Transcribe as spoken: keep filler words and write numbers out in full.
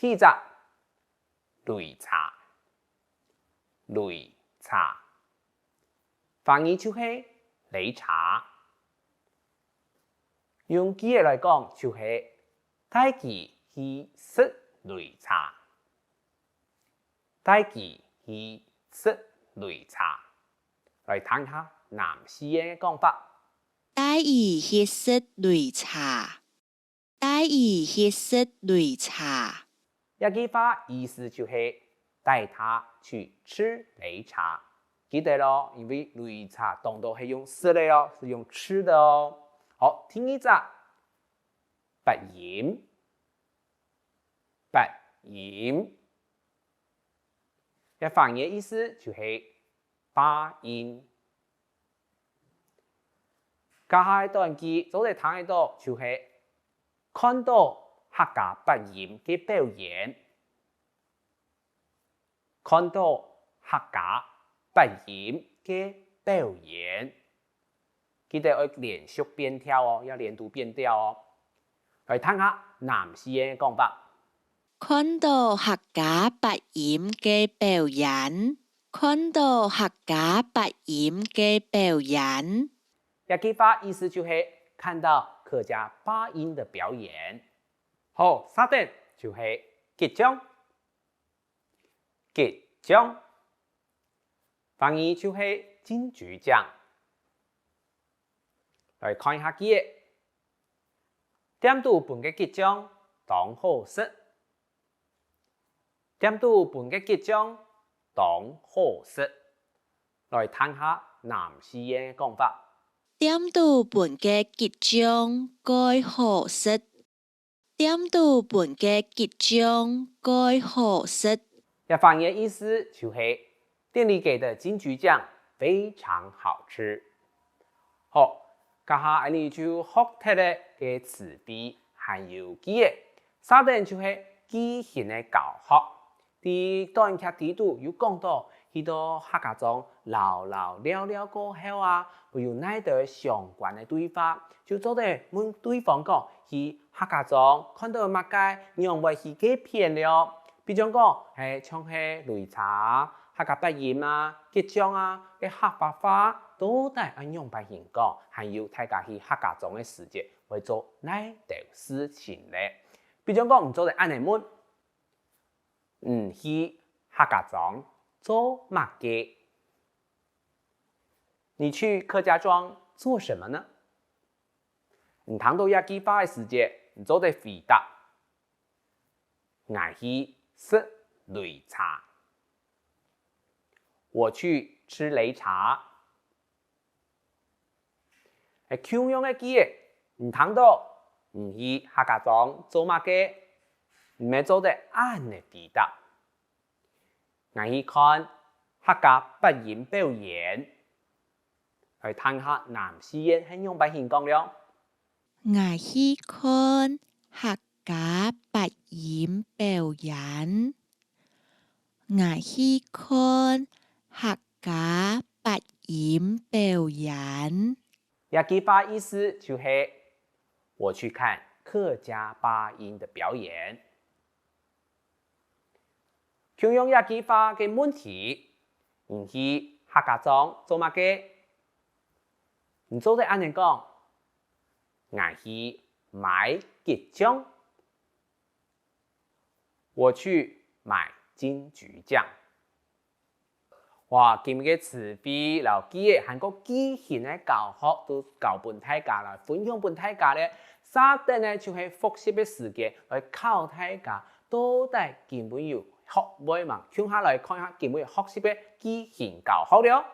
第一隻，擂茶，擂茶，華語就係擂茶。用句仔來講就係帶佢去食擂茶，帶佢去食擂茶。來聽下南四縣个講法。帶佢去食擂茶。 帶佢去食擂茶。這句話意思就係帶他去吃擂茶。記得哦，因為擂茶當多係用食个哦，係用吃的哦。好，第二隻，八音，八音。這華語个意思就係八音。 這下个短句做得聽得著就係看著客家八音个表演，看著客家八音个表演。記得愛連續變調哦，要連讀變調哦。來聽下南四縣个講法。看著客家八音个表演。 看著客家八音个表演。這句話意思就係看到客家八音的表演。好，續等就係桔醬，桔醬，華語就係金桔醬。來看一下句仔，店肚分个桔醬當好食。 店肚分个桔醬當好食。來聽下南四縣个講法。店肚分个桔醬蓋好食。店肚分个桔醬蓋好食。這華語个意思就係 店裡給的金桔醬非常好吃。好，這下𠊎俚就學忒了个詞彙還有句仔，續等就係句型个教學。在短劇裡肚有講著去到客家庄遶遶尞尞過後啊，會有哪兜相關个對話，就做得問對方講去客家庄看著麼个，仰會去該片了。 比將講，係像係擂茶啊、客家八音啊、桔醬啊，該客話話到底愛仰般形講，還有大家去客家庄个時節會做哪兜事情呢？比將講，你做得恁仔問：你去客家庄做麼个？你去客家庄做什麼呢？你聽著這句話个時節，你做得回答： 𠊎去食擂茶。我去吃擂茶。係共樣个句仔，你聽著，你去客家庄做麼个？你乜做得恁仔回答：𠊎去看客家八音表演。來聽下南四縣係仰般形講了。 𠊎去看客家八音表演。𠊎去看客家八音表演。這句話意思就係：我去看客家八音的表演。 共樣這句話个問題，你去客家庄做麼个？你做得恁仔講：𠊎去買桔醬。我去買金桔醬。哇，今日个詞彙摎句仔還過句型个教學都教分大家啦，分享分大家了。續等呢就係複習个時間，來考大家到底今晡日有學會吂？共下來看一下今晡日學習个句型教學了。